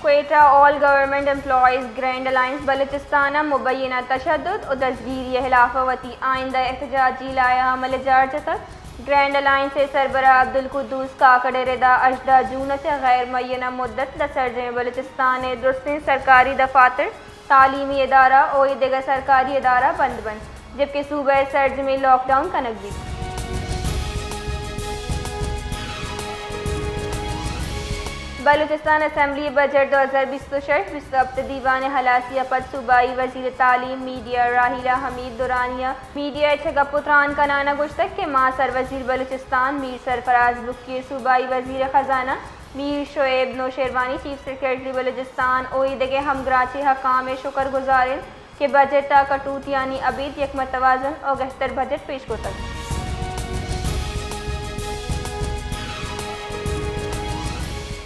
کوئٹہ، آل government employees grand alliance Balochistan ءَ مبینہ تشدد ءُ دزگیری ءِ ہلاف ءَ وتی آئندہ احتجاجی لائحہ عمل ءَ جار جتگ۔ گرینڈ الائنس ءِ سربراہ عبدالقدوس کاکڑ ءِ ردا ہژدہ جون ءَ چہ غیر معینہ مدت ءَ سرجمیں بلوچستان ءِ درستیں سرکاری دفاتر، تعلیمی ادارہ ءُ اے دگہ سرکاری ادارہ بند بنت، جبکہ صوبہ ءِ سرجمیں لاک ڈاؤن کنگ بیت۔ بلوچستان اسمبلی ءِ بجٹ دو ہزار بیست ءُ شش بیست ءُ ہپت ءِ دیوان ءِ ہلاسی ءَ پد صوبائی وزیر تعلیم میڈیا راحیلہ حمید درانی ءَ میڈیا ءَ چہ گپ ءُ تران کنان ءَ گوشتگ کہ ماں سروزیر بلوچستان میر سرفراز بگٹی ءُ صوبائی وزیر خزانہ میر شعیب نوشیروانی، چیف سیکرٹری بلوچستان ءُ اے دگہ ہمگرنچیں حکام ءِ شکر گزار انت کہ بجٹ ءَ کٹوتیانی ابید یک متوازن ءُ گہتر بجٹ پیش کتگ۔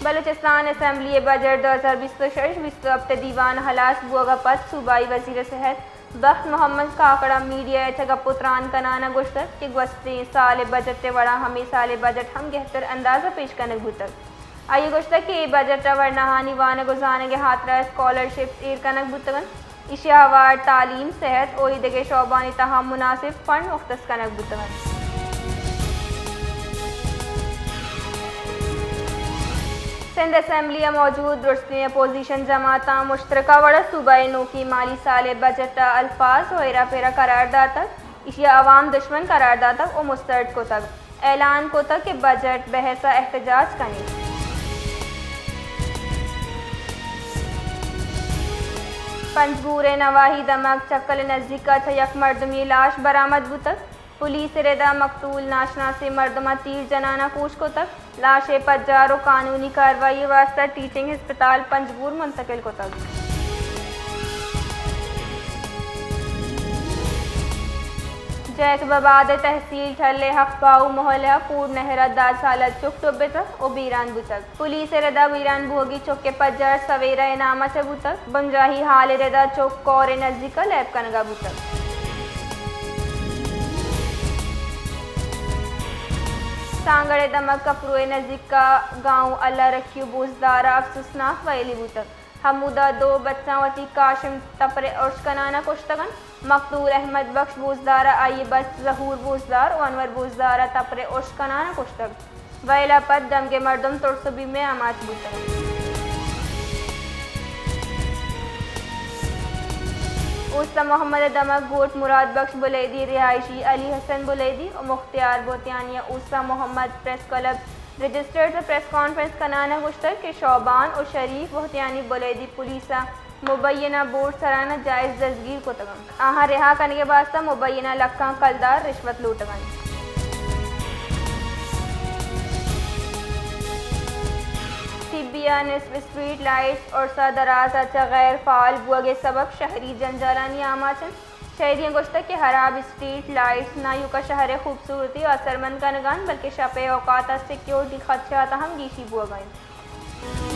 بلوچستان اسمبلی ءِ بجٹ دو ہزار بیست ءُ شش بیست ءُ ہپت ءِ دیوان ہلاس بوگ ءَ پد صوبائی وزیر صحت بخت محمد کاکڑ ءَ میڈیا ءَ چہ گپ ءُ تران کنان ءَ گوشتگ کہ گوستیں سال ءِ بجٹ ءِ وڑا ہمے سال ءِ بجٹ ہم گہتر انداز ءَ پیش کنگ بوتگ۔ آئی ءَ گوشتگ کہ اے بجٹ ءَ ورناہانی وانگ ءُ زانگ ءِ ہاترا اسکالرشپس ایر کنگ بوتگ انت، ایشی ءَ ہوار تعلیم، صحت ءُ اے دگہ شعبانی تہا مناسب فنڈ مختص کنگ بوتگ انت۔ سندھ اسمبلی ءَ موجود درستیں اپوزیشن جماعتاں مشترکہ وڑ ءَ صوبہ ءِ نوکیں مالی سال ءِ بجٹ ءَ الفاظ ءُ ہیرا پھیرا قرار داتگ، ایشی ءَ عوام دشمن قرار داتگ ءُ مسترد کتگ۔ اعلان کتگ کہ بجٹ بحث ءَ احتجاج کنیت۔ پنجگور ءِ نواحی دمگ چکل ءِ نزیک ءَ چہ یک مردمے لاش برآمد بوتگ۔ پولیس ءِ ردا مقتول ناشناسیں مردماں تیر جنان ءَ کوش کتگ۔ لاش ءِ پجار ءُ قانونی کاروائی ءِ واستہ ٹیچنگ ہسپتال پنجگور منتقل کتگ۔ جیکب آباد ءِ تحصیل ٹھل ءِ حق باہو محلہ ءَ پور نہر ءَ دہ سالہ چک ڈبتگ ءُ بیران بوتگ۔ پولیس ءِ ردا بیران بوہگی چک ءِ پجار سویرا ءِ نام ءَ چہ بوتگ۔ بنجاہی حال ءِ ردا چک کور ءِ نزیک ءَ لیب کنگ ءَ بوتگ۔ سانگڑ ءِ دمگ کپرو ءِ نزیک ءَ گاؤں اللہ رکھی ءُ بوزدار ءَ افسوسناک ویلی بوتگ۔ ہمودا دو بچاں وتی کاشم تپر ءِ ارش کنان ءَ کشتگ انت۔ مقتول احمد بخش بوزدار ءَ آئی ءِ بچ ظہور بوزدار ءُ انور بوزدار ءَ تپر ءِ ارش کنان ءَ کشتگ۔ ویل ءَ پد دمگ ءِ مردم ترس ءُ بیم ءِ آماچ بوتگ انت۔ اوستہ محمد ءِ دمگ گوٹ مراد بخش بلیدی ءِ رہائشی علی حسن بلیدی ءُ مختیار بہتیانی ءَ اوستہ محمد پریس کلب رجسٹرڈ ءَ پریس کانفرنس کنان ءَ گوشتگ کہ شعبان ءُ شریف بہتیانی بلیدی پولیس ءَ مبینہ بورڈ سرا ناجائز دزگیر کتگ انت۔ آہاں رہا کنگ ءِ واستہ مبینہ لکاں کلدار رشوت لوٹگ انت۔ ٹبی ءِ نصف اسٹریٹ لائٹس ارسا دراز ءَ چہ غیر فعال بوگ ءِ سبب شہری جنجالانی آماچ انت۔ شہریاں گوشتگ کہ ہراب اسٹریٹ لائٹس نہ ایوکا شہر ءِ خوبصورتی ءَ اثرمند کنگ ءَ انت، بلکہ شپ ءِ اوقات ءَ سیکیورٹی خدشات ءَ ہم گیشی بوگ ءَ انت۔